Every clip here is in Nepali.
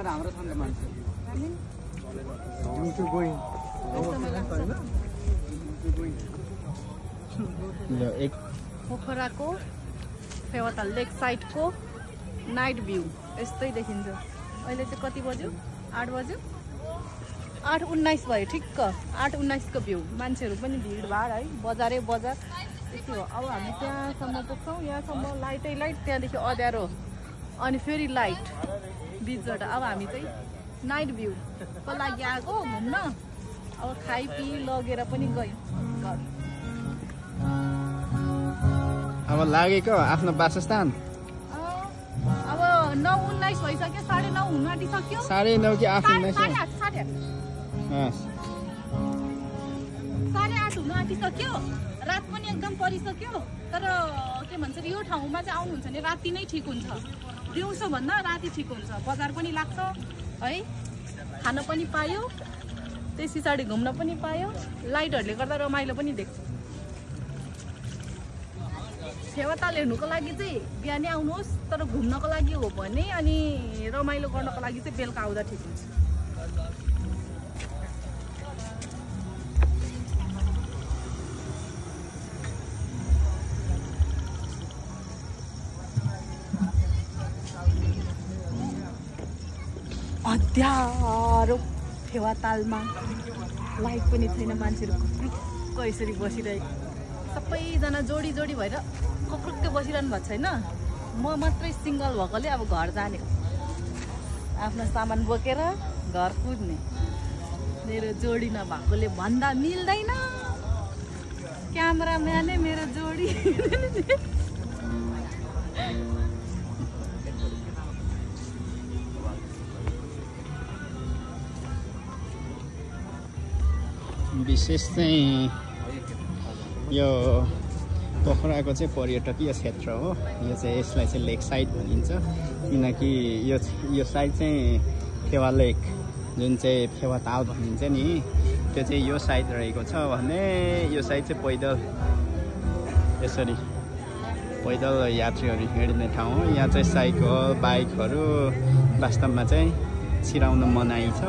हाम्रो छन् मान्छे एक पोखराको फेवाताल लेक साइडको नाइट भ्यू यस्तै देखिन्छ। अहिले चाहिँ कति बज्यो? 8 बज्यो, 8:19 भयो ठिक्क। 8:19 को भ्यू। मान्छेहरू पनि भिडभाड है, बजारै बजार यति हो। अब हामी त्यहाँसम्म पुग्छौँ, यहाँसम्म लाइटै लाइट, त्यहाँदेखि अँध्यारो अनि फेरि लाइट बिचबाट। अब हामी चाहिँ नाइट भ्यू को लागि आएको घुम्न। अब खाइपी लगेर पनि गयौँ घर। अब लागेको आफ्नो वासस्थान। अब 9:19 भइसक्यो, 9:30 हुन आँटिसक्यो। 9:30 कि 8:19? 8:30 हुन आँटिसक्यो। रात पनि एकदम परिसक्यो। तर के भन्छ यो ठाउँमा चाहिँ आउनुहुन्छ भने राति नै ठिक हुन्छ। दिउँसो भन्दा राति ठिक हुन्छ। बजार पनि लाग्छ है, खान पनि पायो, त्यस पछाडि घुम्न पनि पायो। लाइटहरूले गर्दा रमाइलो पनि देख्छ। फेवाताल हेर्नुको लागि चाहिँ बिहानै आउनुहोस्, तर घुम्नको लागि हो भने अनि रमाइलो गर्नको लागि चाहिँ बेलुका आउँदा ठिक हुन्छ। अँध्यारो फेवातालमा लाइट पनि छैन, मान्छेहरू कक्रुक्क यसरी बसिरहेको। सबैजना जोडी जोडी भएर कक्रुक्क बसिरहनु भएको छैन। म मात्रै सिङ्गल भएकोले अब घर जाने, आफ्नो सामान बोकेर घर कुद्ने। मेरो जोडी नभएकोले भन्दा मिल्दैन। क्यामेराम्यानै मेरो जोडी। विशेष चाहिँ यो पोखराको चाहिँ पर्यटकीय क्षेत्र हो। यो चाहिँ यसलाई चाहिँ लेक साइड भनिन्छ, किनकि यो साइड चाहिँ फेवा लेक, जुन चाहिँ फेवाताल भनिन्छ नि, त्यो चाहिँ यो साइड रहेको छ भने यो साइड चाहिँ पैदल यसरी पैदल यात्रीहरू हिँड्ने ठाउँ हो। यहाँ चाहिँ साइकल बाइकहरू वास्तवमा चाहिँ छिराउन मनाइ छ।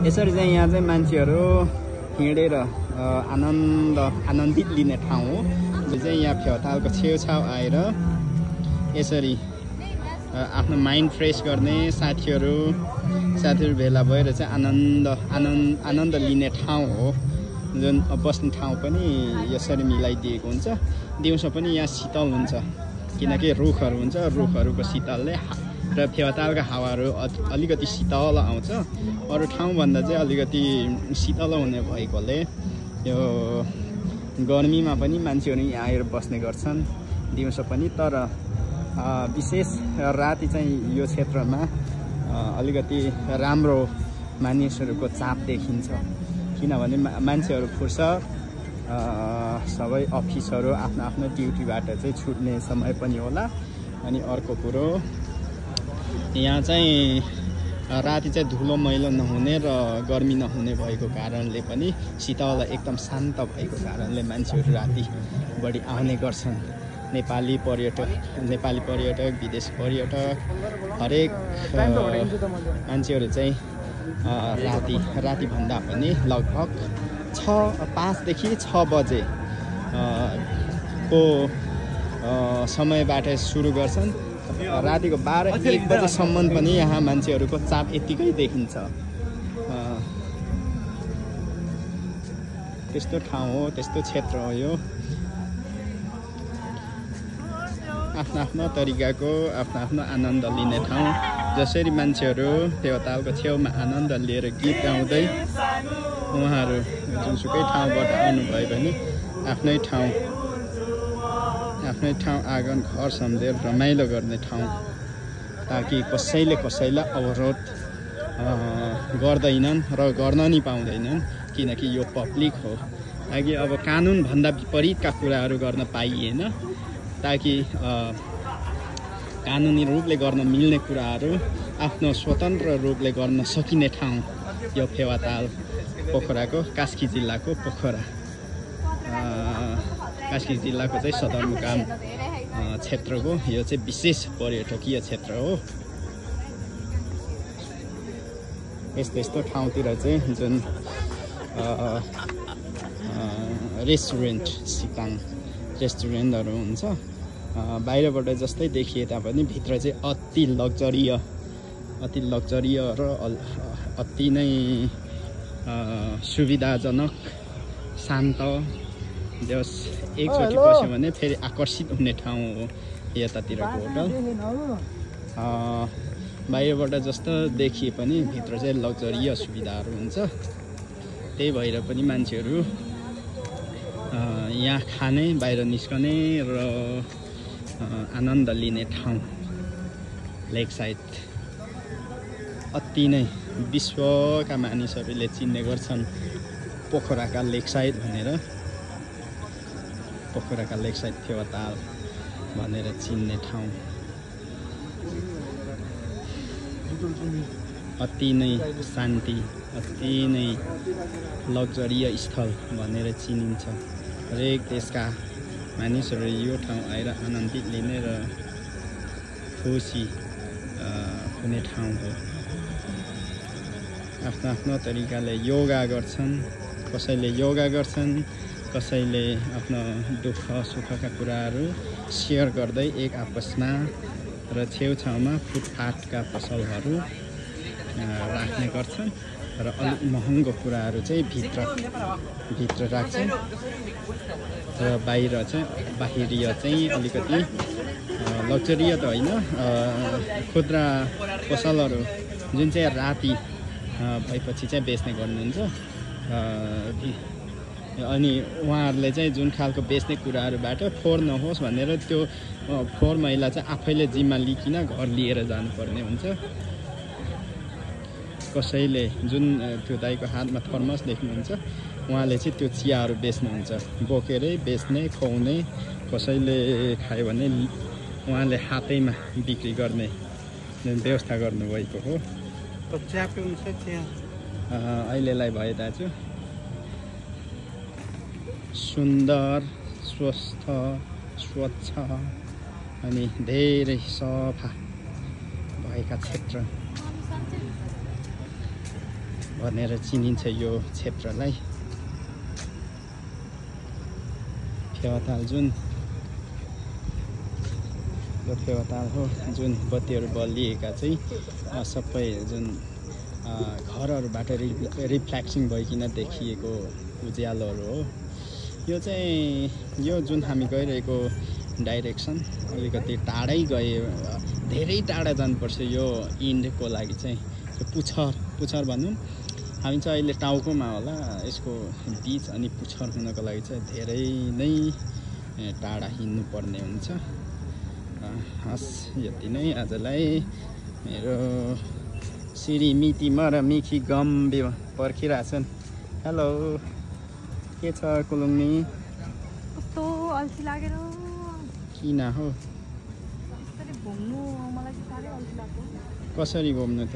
यसरी चाहिँ यहाँ चाहिँ मान्छेहरू हिँडेर आनन्दित लिने ठाउँ हो। जो चाहिँ यहाँ फेवातालको छेउछाउ आएर यसरी आफ्नो माइन्ड फ्रेस गर्ने साथीहरू भेला भएर चाहिँ आनन्द लिने ठाउँ हो। जुन बस्ने ठाउँ पनि यसरी मिलाइदिएको हुन्छ। दिउँसो पनि यहाँ शीतल हुन्छ, किनकि रुखहरू हुन्छ। रुखहरूको शीतलले र फेवातालका हावाहरू अलिकति शीतल आउँछ। अरू ठाउँभन्दा चाहिँ अलिकति शीतल हुने भएकोले यो गर्मीमा पनि मान्छेहरू यहाँ आएर बस्ने गर्छन्, दिउँसो पनि। तर विशेष राति चाहिँ यो क्षेत्रमा अलिकति राम्रो मानिसहरूको चाप देखिन्छ, किनभने मान्छेहरू फुर्छ सबै अफिसहरू आफ्नो आफ्नो ड्युटीबाट चाहिँ छुट्ने समय पनि होला। अनि अर्को कुरो यहाँ चाहिँ राति चाहिँ धुलो मैलो नहुने र गर्मी नहुने भएको कारणले पनि शीतल एकदम शान्त भएको कारणले मान्छेहरू राति बढी आउने गर्छन्। नेपाली पर्यटक विदेशी पर्यटक हरेक मान्छेहरू चाहिँ रातिभन्दा पनि लगभग 5 देखि 6 बजे को समयबाट सुरु गर्छन्। रातिको 12-1 बजेसम्म पनि यहाँ मान्छेहरूको चाप यत्तिकै देखिन्छ। त्यस्तो ठाउँ हो, त्यस्तो क्षेत्र हो यो। आफ्नो तरिकाको आफ्नो आनन्द लिने ठाउँ। जसरी मान्छेहरू देवतालको छेउमा आनन्द लिएर गीत गाउँदै उहाँहरू जुनसुकै ठाउँबाट आउनुभयो भने आफ्नै ठाउँ आँगन घर सम्झेर रमाइलो गर्ने ठाउँ, ताकि कसैलाई अवरोध गर्दैनन् र गर्न नि पाउँदैनन्, किनकि यो पब्लिक हो। ताकि अब कानुनभन्दा विपरीतका कुराहरू गर्न पाइएन, ताकि कानुनी रूपले गर्न मिल्ने कुराहरू आफ्नो स्वतन्त्र रूपले गर्न सकिने ठाउँ यो फेवाताल पोखराको कास्की जिल्लाको पोखरा कास्की जिल्लाको चाहिँ सदरमुकाम क्षेत्रको यो चाहिँ विशेष पर्यटकीय क्षेत्र हो। यस्तो ठाउँतिर चाहिँ जुन रेस्टुरेन्ट सिताङ रेस्टुरेन्टहरू हुन्छ, बाहिरबाट जस्तै देखिए तापनि भित्र चाहिँ अति लग्जरिय र अति नै सुविधाजनक शान्त। एकचोटि बस्यो भने फेरि आकर्षित हुने ठाउँ हो यतातिरको होटल। बाहिरबाट जस्तो देखिए पनि भित्र चाहिँ लग्जरिय सुविधाहरू हुन्छ। त्यही भएर पनि मान्छेहरू यहाँ खाने, बाहिर निस्कने र आनन्द लिने ठाउँ लेक साइड अति नै विश्वका मानिसहरूले चिन्ने गर्छन् पोखराका लेक साइड भनेर। पोखराका लेक साइड फेवाताल भनेर चिन्ने ठाउँ अति नै शान्ति, अति नै लग्जरिय स्थल भनेर चिनिन्छ। हरेक देशका मानिसहरू यो ठाउँ आएर आनन्दित लिने र खुसी हुने ठाउँ हो। आफ्नो तरिकाले योगा गर्छन्, कसैले योगा गर्छन्, कसैले आफ्नो दुःख सुखका कुराहरू सेयर गर्दै एक आपसमा र छेउछाउमा फुटपाथका पसलहरू राख्ने गर्छन् र अलिक महँगो कुराहरू चाहिँ भित्र राख्छन् र बाहिरिय चाहिँ अलिकति लग्जरिय त होइन, खुद्रा पसलहरू जुन चाहिँ राति भएपछि चाहिँ बेच्ने गर्नुहुन्छ। अनि उहाँहरूले चाहिँ जुन खालको बेच्ने कुराहरूबाट फोहोर नहोस् भनेर त्यो फोहोर मैला चाहिँ आफैले जिम्मा लिकिन घर लिएर जानुपर्ने हुन्छ। कसैले जुन त्यो दाइको हातमा थर्मस देख्नुहुन्छ, उहाँले चाहिँ त्यो चियाहरू बेच्नुहुन्छ, बोकेरै बेच्ने खुवाउने। कसैले खायो भने उहाँले हातैमा बिक्री गर्ने व्यवस्था गर्नुभएको हो। अहिलेलाई भए दाजु सुन्दर, स्वस्थ, स्वच्छ अनि धेरै सफा भएका क्षेत्र भनेर चिनिन्छ यो क्षेत्रलाई। फेवाताल जुन यो फेवाताल हो जुन बत्तीहरू बलिएका चाहिँ सबै जुन घरहरूबाट रिफ्लेक्सिङ भइकन देखिएको उज्यालोहरू हो। यो चाहिँ यो जुन हामी गइरहेको डाइरेक्सन अलिकति टाढै गए, धेरै टाढा जानुपर्छ यो इन्डको लागि चाहिँ। पुच्छर भनौँ, हामी चाहिँ अहिले टाउकोमा होला, यसको बिच अनि पुच्छर हुनको लागि चाहिँ धेरै नै टाढा हिँड्नु पर्ने हुन्छ। हस्, यति नै आजलाई। मेरो श्रीमिति र मिखी गम्बे पर्खिरहेछन्। हेलो। के छ कुलुङ्नी? कस्तो अल्छी लागेर किन हो? यसरी घुम्नु मलाई चाहिँ साह्रै अल्छी लाग्यो। कसरी घुम्नु त?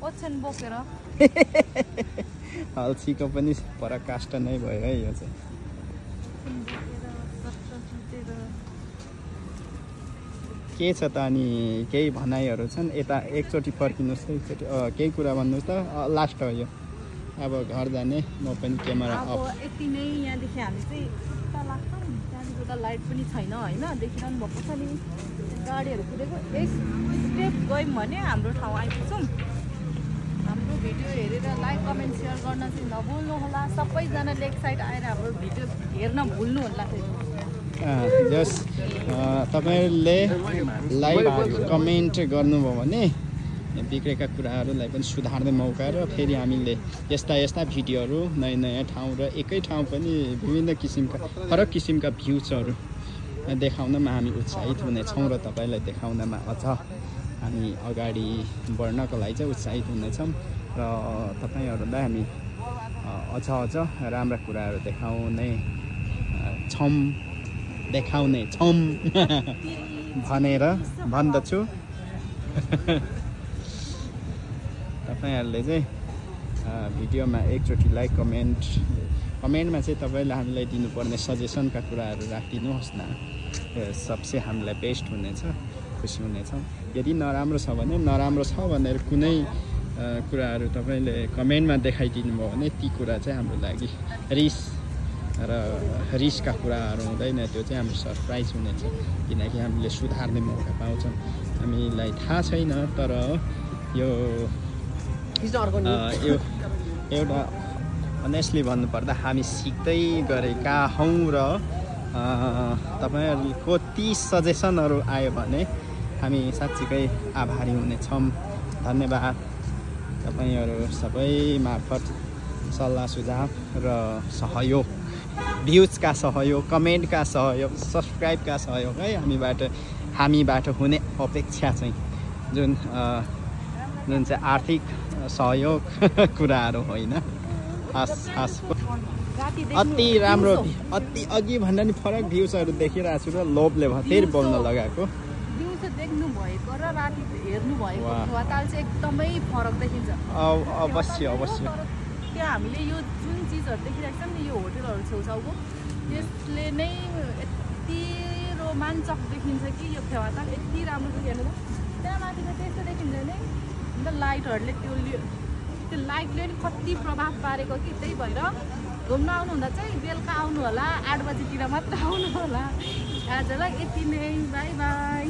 ओछ्यान बोकेर। अल्छीको पनि पराकाष्ठ नै भयो है यो चाहिँ। के छ त अनि केही भनाइहरू छन्? यता एकचोटि फर्किनुहोस् त, एकचोटि केही कुरा भन्नुहोस् त। लास्ट हो यो, अब घर जाने। म पनि क्यामेरा अब यति नै। यहाँदेखि हामी चाहिँ उता लाग्छ नि, त्यहाँदेखि उता लाइट पनि छैन होइन, देखिरहनु भएको छ नि गाडीहरू कुदेको। एक स्टेप गयौँ भने हाम्रो ठाउँ आइपुग्छौँ। हाम्रो भिडियो हेरेर लाइक कमेन्ट सेयर गर्न चाहिँ नभुल्नु होला। सबैजना लेक साइड आएर हाम्रो भिडियो हेर्न भुल्नु होला। जस तपाईँहरूले लाइक कमेन्ट गर्नुभयो भने बिग्रेका कुराहरूलाई पनि सुधार्ने मौका र फेरि हामीले यस्ता यस्ता भिडियोहरू नयाँ नयाँ ठाउँ र एकै ठाउँ पनि विभिन्न किसिमका फरक किसिमका भ्यूजहरू देखाउनमा हामी उत्साहित हुनेछौँ र तपाईँलाई देखाउनमा अझ हामी अगाडि बढ्नको लागि चाहिँ उत्साहित हुनेछौँ र तपाईँहरूलाई हामी अझ राम्रा कुराहरू देखाउने छौँ भनेर भन्दछु। तपाईँहरूले चाहिँ भिडियोमा एकचोटि लाइक कमेन्टमा चाहिँ तपाईँले हामीलाई दिनुपर्ने सजेसनका कुराहरू राखिदिनुहोस् न। सबसे हामीलाई बेस्ट हुनेछ, खुसी हुनेछौँ। यदि नराम्रो छ भने नराम्रो छ भनेर कुनै कुराहरू तपाईँले कमेन्टमा देखाइदिनु भयो भने ती कुरा चाहिँ हाम्रो लागि रिसका कुराहरू हुँदैन, त्यो चाहिँ हाम्रो सरप्राइज हुनेछ। किनकि हामीले सुधार्ने मौका पाउँछौँ। हामीलाई थाहा छैन, तर यो एउटा अनेस्टली भन्नुपर्दा हामी सिक्दै गरेका हौँ र तपाईँहरूको ती सजेसनहरू आयो भने हामी साँच्चीकै आभारी हुनेछौँ। धन्यवाद। तपाईँहरू सबै मार्फत सल्लाह सुझाव र सहयोग, भ्युजका सहयोग, कमेन्टका सहयोग, सब्सक्राइबका सहयोग है हामीबाट हुने अपेक्षा चाहिँ जुन चाहिँ आर्थिक सहयोग कुराहरू होइन। अति राम्रो, अति अघि भन्दा नि फरक भ्युजहरू देखिरहेको छु र लोभले फेरि बोल्न लगाएको। दिउँसो देख्नु भएको र राति हेर्नु भएको फेवाताल चाहिँ एकदमै फरक देखिन्छ। अवश्य त्यहाँ हामीले यो जुन चिजहरू देखिरहेको छौँ नि, यो होटेलहरू छेउछाउको, त्यसले नै यति रोमाञ्चक देखिन्छ कि यो फेवाताल यति राम्रो देखिन्छ। त्यहाँ माथि त त्यस्तो देखिन्छ नि, अन्त लाइटहरूले त्यो लाइटले नि कति प्रभाव पारेको कि। त्यही भएर घुम्न आउनुहुँदा चाहिँ बेलुका आउनु होला, 8 बजीतिर मात्र आउनु होला। आजलाई यति नै, बाई बाई।